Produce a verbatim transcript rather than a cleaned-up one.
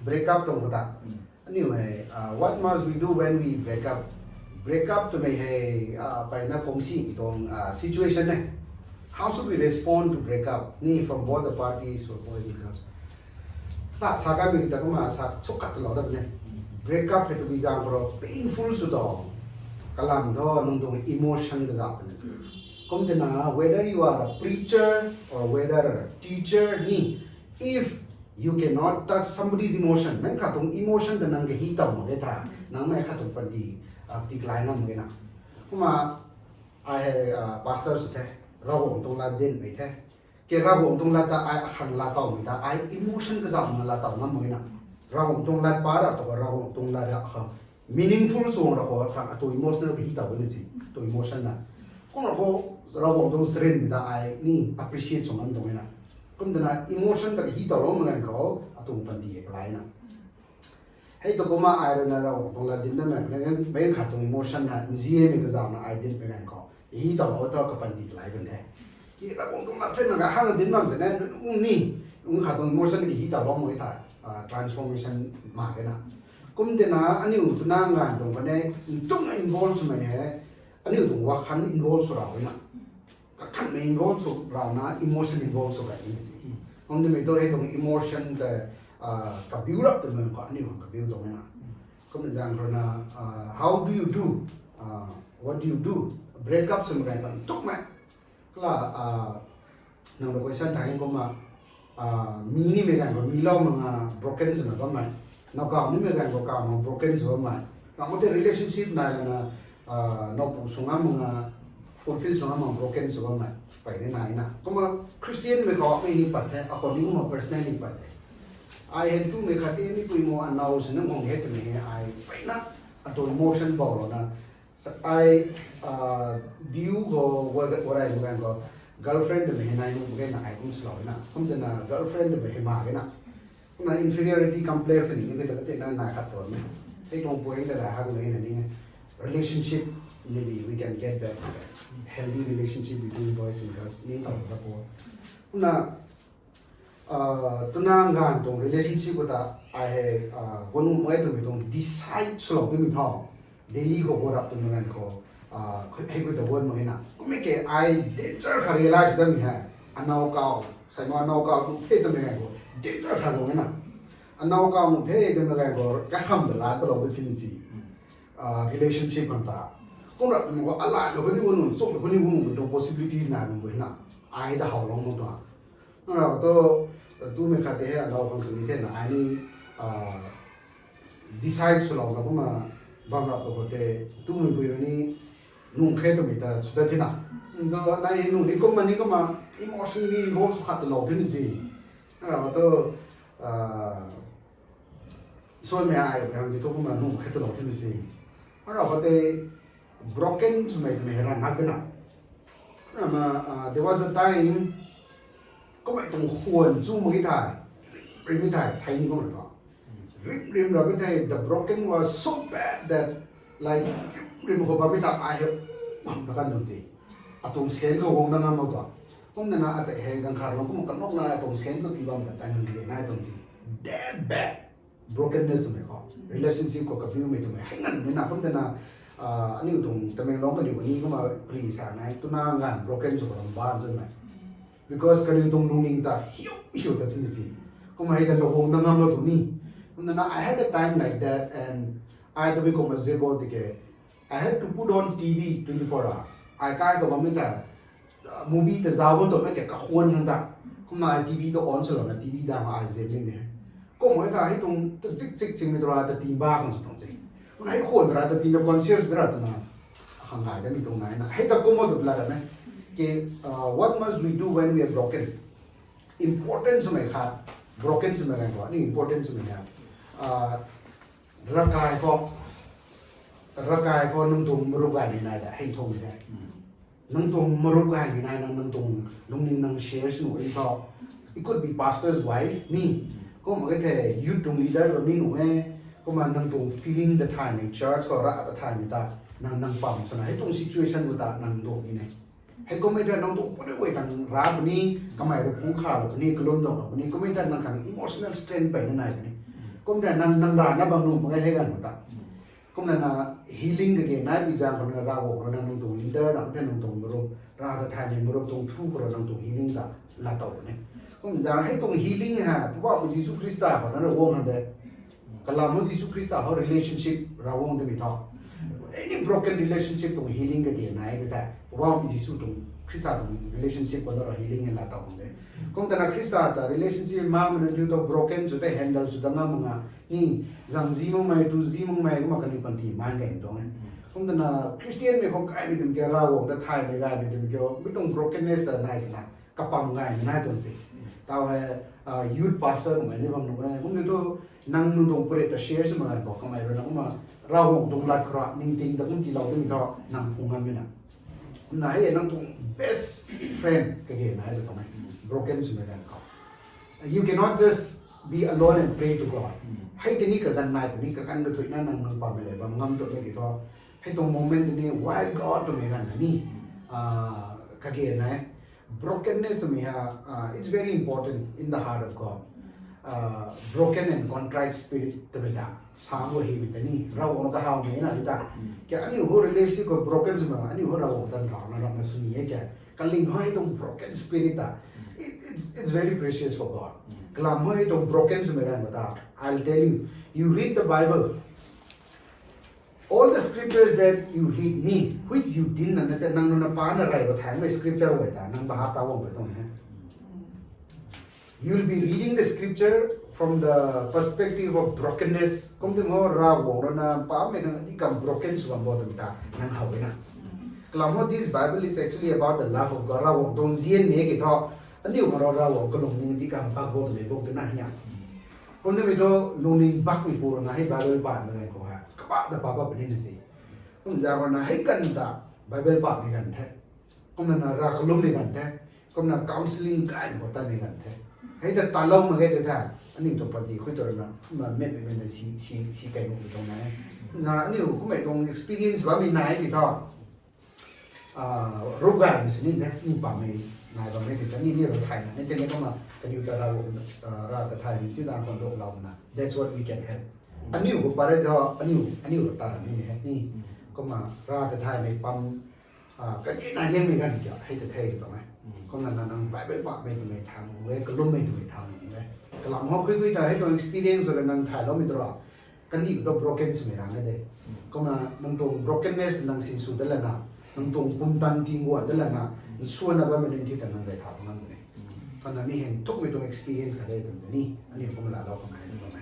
Break up tuang khou ta. Aniu hei, uh, what must we do when we break up? Break up twmei hei, uh, mpeyna kungsi tuang, uh, situation e. How should we respond to break up? Ni from both the parties, for boys and girls. Ta sa kanmei ta kumna sa suk khat lou dat ne. Break up hei tabui zaeng khou painful sw tuang. Kalam thu nang tuang emotion ta zauc twna si. Kum twna whether you are a preacher or whether a teacher ni, if you cannot touch somebody's emotion, mei khat tuang emotion ta nang kahi taw mak e tha, nang mei khat tuang panty, ah, tiklai ngam mak e na. Kumna ai hei, ah, pastor sw the, Ravguangc tuang lat dinmei the. Ke Ravguangc tuang lat ta ai akhang lat tawmei ta ai emotion kazauhna lat taw ngam mak e na. Ravguangc tuang lat pa ra tu Ravguangc tuang lat ra khang meaningful sw ra khou khang atu emotional kahi taw na si, tu emotion na. Kumna khou Ravguangc tuang sarinmei ta ai ni appreciate sw ngam tuang e na. Kum twna emotion ta kahi taw lou mak ganv khou atuang panty e kalai na. Hei tu kumna ai rui na Ravguangc tuang lat dinc na mei, mei khat tuang emotion na nzianmei kazauhna ai dinmei ganv khou hi taw lou ta kapanty kalai kan the. Ki Ravguangc tuang lat thena ka hang dinc bam se na, ung ni, ung khat tuang emotion kahi taw lou mak e tha, ah, transformation mak e na. Kum twna aniu twna nganv tuang kane, ntukna involve swmei hei, aniu tuang wakhan involve sw rau e na. Kakhanmei involve sw rau na, emotion involve sw kai ni si. Kum twmei tu hei tuang emotion ta, ah, kabiu rap twmei khou aniu khang kabiu tuang e na. Kum zaeng khou na, ah, how do you do? Ah, what do you do? Break up swmei ganv khou ntukmei. Kala, ah, nang rui question thangc kumna, ah, mi nimei ganv khou mi lou mak nga broken swna bammei. Nowkaw nimei ganv khou kaw mak broken sw bammei. Nang khou tei relationship nai lana, ah, nowpu sw ngam mak nga, fulfill sw ngam mak broken sw bammei. Mpeyna nai na. Kumna Christian mei khou mei ni pat the, akhou ni kumna personal ni pat the. Ai hei tumei khat tei mipui mo anaw swna guang he twmei hei ai mpeyna atu emotion bou lou na. Sa ai, ah, diu khou, wa-, warai mak ganv khou, girlfriend twmei hei nai nuh mak ge na ai kum swlou na. Kum twna girlfriend twmei hei mak ge na. Kumna inferiority complex ni ni kata kata na nai khat tuang e. Hei tuang point ta la hak lei na ni. Relationship, maybe we can get back to that. Healthy relationship between boys and girls ni taw ta po. Kumna, ah, twna nganv tuang relationship khou ta ai hei, ah, guang nuh mak e twmei tuang decide swlou twmei tho. Delhi khou go rap twmei ganv khou, ah, hei, hei khou ta guang mak e na. Kummei ke ai danger kha realize dat mei hei. Anaw kaw, sai ma anaw kaw nuh the twmei ganv khou danger kha guang e na. Anaw kaw nuh the twmei ganv khou kakham ta lat palou de thin si. Ah, relationship khang ta. Kum rap twmei khou alat lou khou ni guang nuh, chum lou khou ni guang nuh tuang possibilities nai bam bui na. Ai ta how lou mak tuang. Nang rau tu, tumei khat tei hei anaw khang sw ni the na ai ni, ah, decide swlou na kumna bam rap tu khou tei, tumei bui rui ni, nung khe twmei ta sw ta thina. Ndo nai nung ni kumna ni kumna emotionally involve sw khat twlou thina si. Nang rau tu, ah, suanmei ai khang di thu kumna nung khe twlou thina si. Nang rau khou tei broken swmei twmei hei ran hak na. Kumna, ah, there was a time, kummei tuang khwan chu mak e thei, rim, rim e thei, thei ni kumna ta. Rim, rim rap e thei, the broken was so bad that, like, rim, rim khou bam e ta ai hei, u, bam ta kan tuang si. Atuang sense khou guang na ngam mak tuang. Kum twna ata hei ganv khat rui kumna kanok na atuang sense khou tii bam ta kan tuang si. That bad. Brokenness twmei khou, relationship khou kabiumei twmei hei nganvmei na kum twna, ah, aniu tuang Tamenglong kaniw kani kumna pri sa nai, twna nganv broken sw khou ram ban twmei. Because kaniw tuang lungning ta hiu, hiu ta thina si. Kumna hei ta lou guang na ngam lou tu ni. Kum twna, I had a time like that, and ai tabui kumna zip out tiki, I had to put on T V twenty-four hours. Ai kai khou bammei ta, uh, movie ta zauc bam tuang mei ke kakhwan khang ta. Kumna ai T V ta on swlou na T V dang ai zip ni ne. Kum hei ta hei tuang ta chik chik chingmei ta ra ta tin ba khang sw tuang si. Kumna hei khwan ta ra ta tin na conscious ta ra twna. Khang ngai ta mi tuang nai na. Hei ta kumna tu la ta mei. Ke, uh, what must we do when we are broken? Important swmei khat, broken swmei ganv khou, ni important swmei khat. Ah, ravkai khou, ravkai khou nang tuang marup gaymei nai ta hei thumei the. Nang tuang marup gaymei nai na, nang tuang lungning nang share sw nuh ri tho. It could be pastor's wife, ni. Kumna ke the youth tuang leader lou ni nuh e. Kumna nang tuang feeling ta thaymei, church khou ra ta thaymei ta. Nang, nang pam swna, hei tuang situation khou ta nang duak ni ne. Hei kummei ta nang tuang puni guay tang ra puni, kamei rui phungc kha lou puni, kalum dang lou puni, kummei ta nang khang emotional strength mpeyna nai puni. Kum ta nang, nang rana bam nuh mak ge hei ganv khou ta. Kumna na healing kage nai pi zaeng khou na Ravguangc rui na nang tuang leader, ram the nang tuang marup, ra ta thaymei marup tuang thu khou rui nang tuang healing ta laa tow ne. Kum zaeng hei tuang healing ha, Poubauhmei Jisu Khrista khou na Ravguangc han de. Kalam hou Jisu Khrista hou relationship Ravguangc twmei tho. Any broken relationship tuang healing kage nai pi tei, Poubauhmei Jisu tuang Khrista tuang relationship khou na rui healing e laa tow de. Kum ta na Khrista ta relationship ma mei nunc thiu ta broken sw tei handle sw da ngam mak nga. Ni, zang zi makmei, tu zi makmei, kumna kaniw panty man gay tuang e. Kum ta na Christian mei khou kaimei twmei kiu, Ravguangc ta thaymei gaymei twmei kiu, mi tuang brokenness ta nai sina, kapam gaymei nai tuang se. Tau hei, youth pastor kummei ni bam nuh e. Kum ni thu, nang nang tuang phurit ta share sw mak ganv khou kamei rui na kumna, Ravguangc tuang lat khou rui, ningting ta kum tiilou twmei thu, nang phung ngammei na. Na hei nang tuang best friend kage nai ta tuang e. Broken swmei ganv khou. You cannot just be alone and pray to God. Hei tini kaganv nai puni, kaganv kathuina nang nang pamei le bam ngam tuang e ki thu. Hei tuang moment tini, why God twmei ganv na ni. Kage nai. Brokenness twmei ha, it's very important in the heart of God. Broken and contrite spirit twmei ta. Sam wo hei mi ta ni, Ravguangc na kahawmei na ta. Kha aniu hou relationship khou broken swmei, aniu hou Ravguangc tan rana ramna sw ni e kha. Kaling hou hei tuang broken spirit ta. It's very precious for God. Kalam hou hei tuang broken swmei ganv khou ta, I'll tell you, you read the Bible, all the scriptures that you read ni, which you didn't understand, nang nunc na pa na rey khou thaymei scripture guay ta nang bahap ta guang pui tuang e. You'll be reading the scripture from the perspective of brokenness. Kum twmei Ravguangc rui na pamei nang di kam broken sw bam bo twmei ta nang how e na. Kalam hou this Bible is actually about the love of God. Ravguangc tuang nzianmei ki thu, aniu khou rui Ravguangc kalungning di kam pak bo twmei buk twna hia. Kum twmei thu lungning bakmei pu rui na hei Bible pamei ganv khou hei kabah ta pa bam puni na si. Kum zaeng rui na hei ganv ta Bible pamei ganv the. Kumna na rav kalummei ganv the. Kumna counselling gaymei khou tatmei ganv the. Hei ta talou mak ge tw the. Aniu tuang panty khui tu rui na, kumna metmei mei na si, si, si kei nuhmei tuang nai. Na aniu kummei tuang experience bammei nai ti thu, rup gaymei sini the, ni pamei nai bammei ti thu, ni, ni rui thay na, ni tei ni kumna kaniw ta rav, rav ta thaymei ti dan khou ruplou na. That's what we can help. Aniu khou pat re thu, aniu, aniu rui ta ramei ni he ni. Kumna rav ta thaymei pam, kage nai liangmei ganv kiu, hei ta the tuang e. Kumna na nang Bible pamei twmei tha nuh e, kalummei twmei tha nuh e. Kalam hou khui khui ta hei tuang experience rui nang thayloumei tu ra. Kandih khou tu broken swmei rana de. Kumna nang tuang brokenness nang sinsw dat lana, nang tuang pumtan tingguan dat lana, nsuanna bammei nunc ti ta nang zay tha tuang ngam e. Kumna mi hei nthukmei tuang experience khat de twmei ta ni, aniu kumna laalou khang nai de.